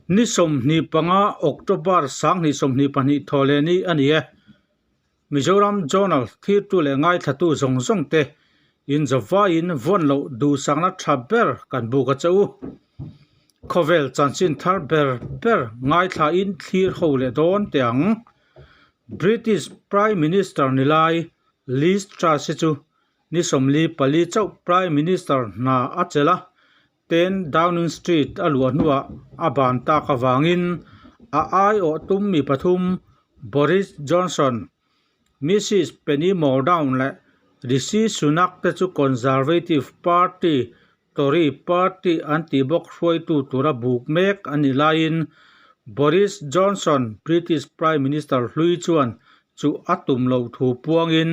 Ni 25 October 2022 thawhleh ni a ni e. Mizoram Journal thirtu leh ngaithlatu zawng zawng te inzawvaiin vawn loh duhsakna tha ber kan buk a che u. Khawvel chanchin thar ber ber ngaithlain thlir ho leh dawn teh ang. British Prime Minister ni lai Liz Truss hi chu ni 44 chauh Prime Minister hna a chelh a, 10 Downing Street a luah hnuah a ban tak avangin a aiawh tum mi pathum Boris Johnson, Mrs Penny Mordaunt leh Rishi Sunak te chu Conservative Party, Tory Party an tih bawk hruaitu tura buk mek a nih laiin Boris Johnson, British Prime Minister hlui chuan chu a tum loh thu puangin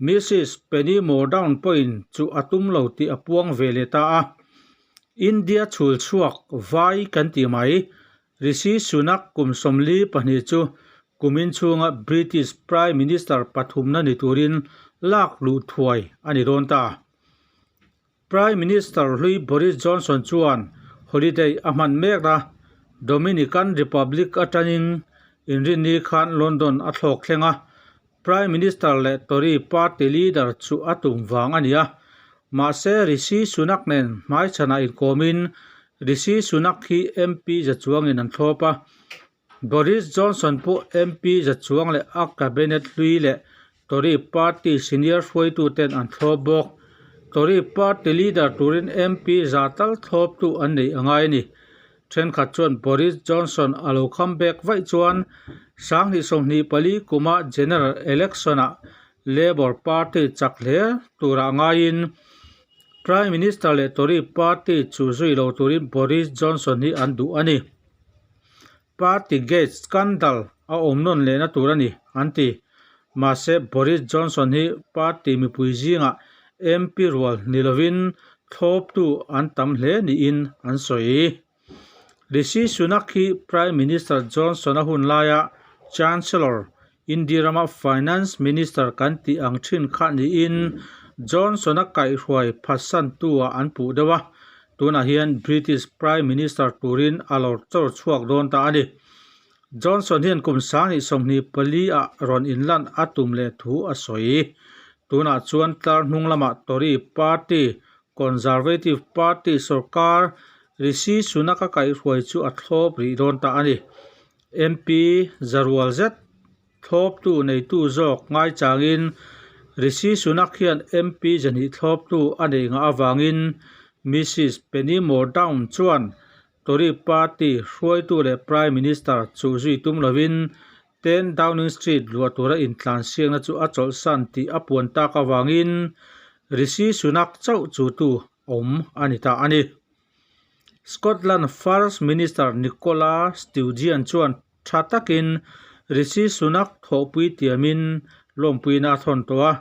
Mrs Penny Mordaunt pawhin chu a tum lo tih a puang ve leh ta a. India chhul chhuak vai kan tih mai, Rishi Sunak kum 42 chu kumin chhunga British Prime Minister pathumna ni turin lak luh thuai a ni dawn ta. Prime Minister hlui Boris Johnson chuan holiday a hman mek a, Dominican Republic atangin Inrinni khan London a thlawk thleng a, Prime Minister leh Tory party leader chu a tum vang a ni a. Mahse Rishi Sunak nen hmaichhanah inkawmin Rishi Sunak hi MP za chuangin an thlawp a. Boris Johnson pawh MP za chuang leh a cabinet hlui leh Tory party senior hruaituten an thlawp bawk. Tory party leader turin MP za tal thlawptu an neih a ngai a ni. Thenkhat chuan Boris Johnson a lo comeback vaih chuan 2024 kuma general election-ah Labour Party chak hle turah ngaiin Prime Minister leh Tory Party chu zui lo turin Boris Johnson hi an duh a ni. Partygate scandal a awm nawn lehna tur a ni, an ti. Mahse, Boris Johnson hi party mipui zingah MP rual ni lovin thlawptu an tam hle niin an sawi. Rishi Sunak hi Prime Minister Johnson-a hun laia Chancellor, India rama Finance Minister kan tih ang thin kha niin Johnson-a kaihhruai phatsantu-ah an puh deuh a, tunah hian British Prime Minister turin a lo chawr chhuak dawn ta a ni. Johnson hian kum 2024 ah rawn inlan a tum leh thu a sawi. Tunah chuan tlar hnung lamah Tory Party, Conservative Party sorkar Rishi Sunak a kaihhruai chu a thlawp rih dawn ta a ni. MP zarual zet thlawptu neitu zawk ngaichangin Rishi Sunak hian MP zahnih thlawptu a neih ngah avangin Mrs Penny Mordaunt chuan Tory Party hruaitu leh Prime Minister chu zui tum lovin 10 Downing Street luah tura intlansiakna chu a chawlhsan tih a puan tak avangin Rishi Sunak chauh chutu awm a ni ta a ni. Scotland First Minister Nicola Sturgeon chuan tha takin Rishi Sunak thawhpui tiamin lawmpuina a thawn tawh a.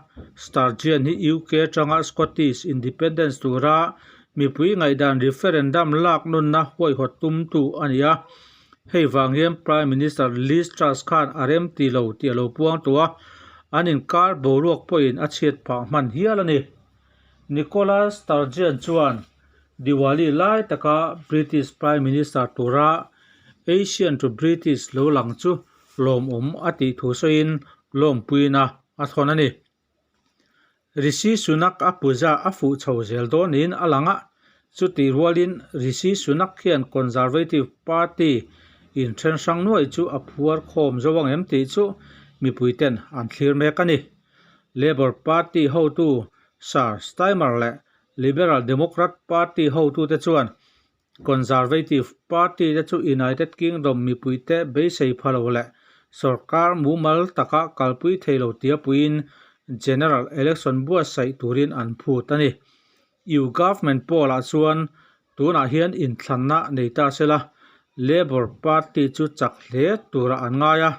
Sturgeon hi UK atanga Scottish Independence tura mipui ngaihdan referendum lak nunna huaihawt tumtu a ni a. Hei vang hian Prime Minister Liz Truss khan a rem ti lo tih a lo puang tawh a, an inkar boruak pawhin a chhiat phah hman hial a ni. Nicola Sturgeon chuan Diwali lai taka British Prime Minister tura Asian to British lo lang chu lawmawm a tih thu sawiin lawmpuina a thawn a ni. Rishi Sunak a puja a fuh chho zel dawnin a lang a, chutih rualin Rishi Sunak hian Conservative Party inthen hrang nuai chu a phuar khawm zo ang em tih chu mipuiten an thlir mek a ni. Labour Party hotu Sir Starmer leh Liberal Democrat Party hotute chuan Conservative Party te chu United Kingdom mipuite beisei pha lo leh sorkar mumal taka kalpui thei lo tia puiin General Election buatsaih turin an phut a ni. Eu Government pawlah chuan tunah hian inthlanna nei ta sela Labour Party chu chak hle turah an ngai a,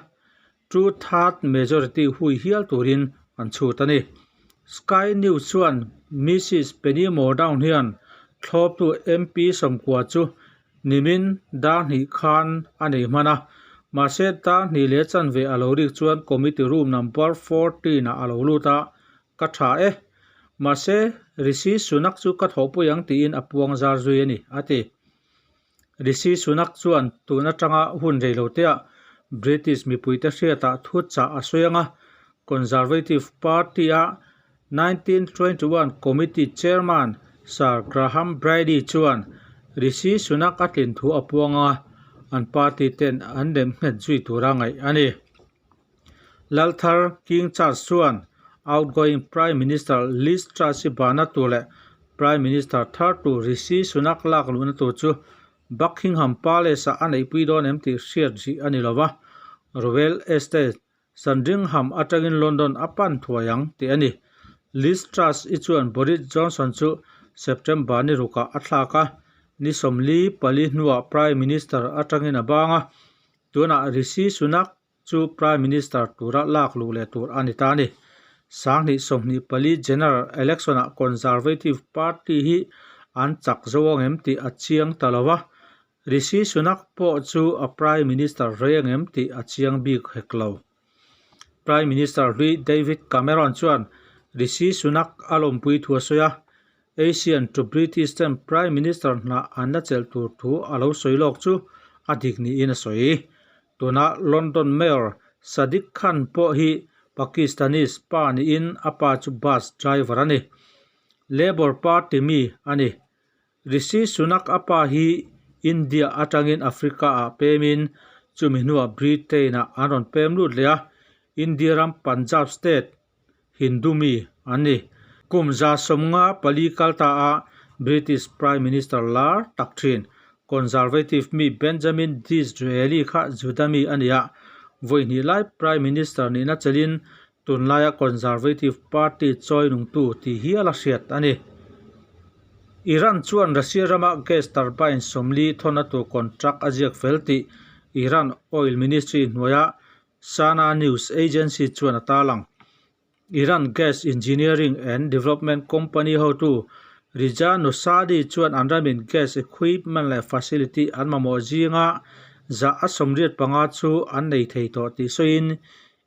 two-third majority hui hial turin an chhut a ni. Sky News chuan Mrs Penny Mordaunt hian thlawptu MP 90 chu nimin dar hnih khan a nei hman a, mahse dar hnih leh chanve a lo rik chuan committee room number 14 ah a lo lut a, Ka tha e. Mahse Rishi Sunak chu ka thawhpui ang tiin a puang zar zui a ni, a ti. Rishi Sunak chuan tun atanga hun reiloteah British mipuite hriatah thu chah a sawi ang a, Conservative Party-a 1921 Committee Chairman Sir Graham Brady chuan Rishi Sunak a tlin thu a puang a, an party ten an lem nghet zui tura ngaih a ni. Lalthar King Charles chuan outgoing Prime Minister Liz Truss i bahna tur leh Prime Minister thar tur Rishi Sunak lak luhna tur chu Buckingham Palace-ah a neihpui dawn em tih hriat rih a ni lo va, Royal Estate Sandringham atangin London a pan thuai ang tih a ni. Liz Truss i chuan Boris Johnson chu September ni rukah a thlak a, ni 44 hnuah Prime Minister atangin a bang a, tunah Rishi Sunak chu Prime Minister tura lak luh leh tur a ni ta a ni. 2024 General Election-ah Conservative Party hi an chak zo ang em tih a chiang ta lo va, Rishi Sunak pawh chu a Prime Minister rei ang em tih a chiang bik hek lo. Prime Minister hlui David Cameron chuan Rishi Sunak a lawmpui thu a sawi a, Asian to British ten Prime Minister hna an la chelh tur thu a lo sawi lawk chu a dik niin a sawi. Tuna London Mayor Sadiq Khan pawh hi Pakistanis pa niin a pa chu bus driver a ni. Labour Party mi a ni. Rishi Sunak a pa hi India atangin Africa-ah pemin chumi hnuah Britain-ah an rawn pem lut leh a, India ram Punjab state Hindu mi an ni. Kum 54 kal ta a British Prime Minister lar tak thin Conservative mi Benjamin Disraeli kha Juda mi a ni a, vawi hnih lai Prime Minister nihna chelin tunlaia Conservative Party chawi nungtu tih hial a hriat a ni. Iran chuan Russia rama gas turbine 40 thawna tur contract a ziak fel tih Iran Oil Ministry hnuaia Sana News Agency chuan a tarlang. Iran Gas Engineering and Development Company hotu Reza Nosadi chuan an ramin gas equipment leh facility an mamawh zinga 85% chu an nei thei tawh tih sawiin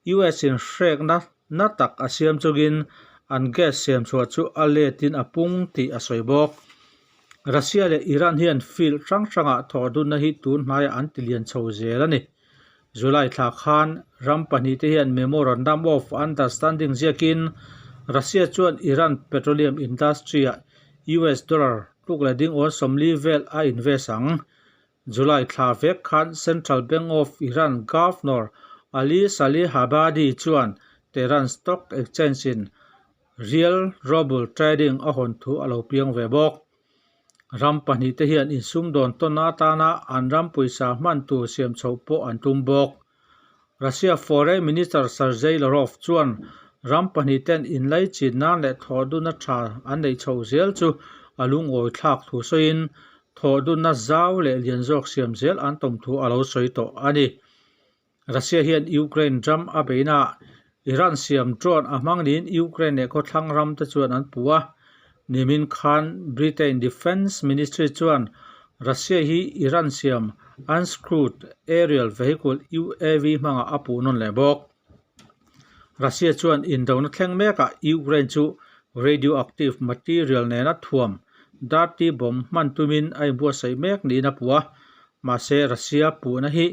US in hrekna na tak a siam chungin an gas siam chhuah chu a letin a pung tih a sawi bawk. Russia leh Iran hian field hrang hrangah thawhdunna hi tun hnaiah an tilian chho zel a ni. July thla khan ram pahnih te hian Memorandum of Understanding ziakin Russia chuan Iran petroleum industry-ah US dollar tluk leh ding awn 40 vel a invest ang. July thla vek khan Central Bank of Iran Governor Ali Salehabadi chuan Tehran Stock Exchange-in Rial Ruble trading a hawn thu a lo piang ve bawk. Ram pahnih te hian insumdawn tawn atana an ram pawisa hman tur siam chhoh pawh an tum bawk. Russia Foreign Minister Sergei Lavrov chuan ram pahnih ten inlaichin nan leh thawhdunna tha an neih chhoh zel chu a lungawi thlak thu sawiin thawhdunna zau leh lian zawk siam zel an tum thu a lo sawi tawh a ni. Russia hian Ukraine ram a beihnaah Iran siam drone a hmang niin Ukraine leh khawthlang ram te chuan an puh a. Nimin khan Britain Defence Ministry chuan Russia hi Iran siam uncrewed aerial vehicle UAV hmangah a puh nawn leh bawk. Russia chuan indona thleng mekah Ukraine chu radioactive material nena thuam dirty bomb hman tumin a inbuatsaih mek niin a puh a. Mahse Russia puhna hi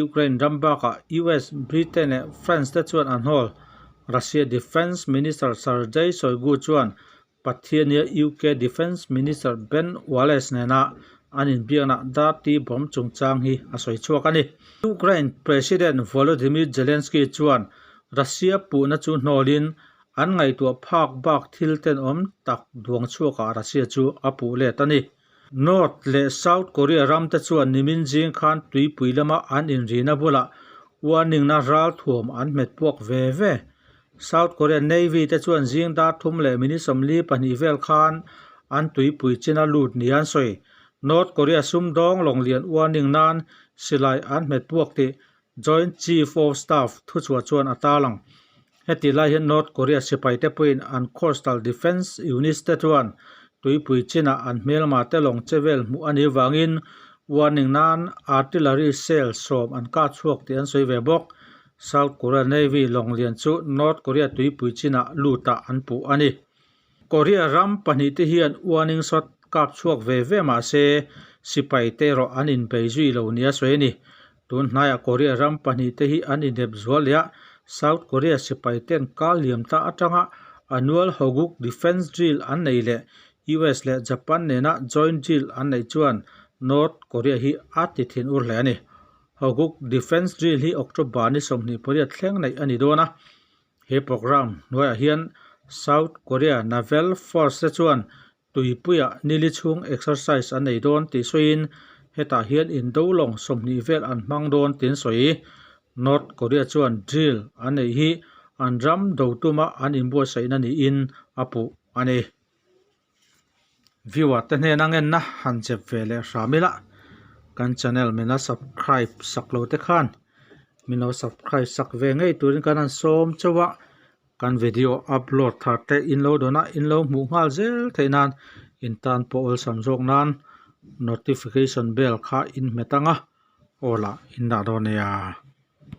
Ukraine ram bakah US, Britain leh France te chuan an hawl. Russia Defence Minister Sergei Shoigu chuan Pathiania UK Defence Minister Ben Wallace nena an inbiakna dirty bomb chungchang hi a sawi chhuak a ni. Ukraine President Volodymyr Zelensky chuan Russia puhna chu hnawlin an ngaihtuah phak bak thil tenawm tak duang chhuakah Russia chu a puh let a ni. North leh South Korea ram te chuan nimin zing khan tuipui lama an inrina bulah warning-na ral thuam an hmet puak ve ve. South Korea Navy te chuan zing dar thum leh minute 42 vel khan an tuipui china lut ni an sawi. North Korea sumdawng lawnglian warning nan silai an hmet puak tih Joint Chief of Staff thuchhuah chuan a tarlang. Heti lai hian North Korea sipai te pawhin an Coastal Defence Units te chuan tuipui chinah an hmelma te lawng che vel hmuh a nih vangin warning nan artillery shell 10 an kah chhuak tih an sawi ve bawk. South Korea Navy lawng lian chu North Korea tuipui chinah lutah an puh a ni. Korea ram pahnih te hian warning shot kap chhuak ve ve mah se, Sipaite erawh an inbei zui lo nia sawi a ni. Tun hnaiah Korea ram pahnihte hi an inep zual leh a, South Korea sipaiten kal liam ta atanga annual Hoguk Defence Drill an neih leh US leh Japan nena joint drill an neih chuan North Korea hi a ti thin ur hle a ni. Hoguk Defence Drill hi October ni 28 thleng neih a ni dawn a. He programme hnuaiah hian South Korea Naval Force te chuan Tuipuiah nili chhung exercise an nei dawn tih sawiin hetah hian indo lawng 20 vel an hmang dawn tiin sawi. North Korea chuan drill an neih hi an ram do tuma an inbuatsaihna niin a puh a ni. Viewer te hnena ngenna han chep ve leh hram ila kan channel min la subscribe sak lo te khan min lo subscribe sak ve ngei turin kan han sawm chauh a. Kan video upload thar te in lo dawn a, in lo hmuh nghal zel theih nan in tan pawh awlsam zawk nan notification bell kha in hmet ang a, aw lah in dah dawn nia.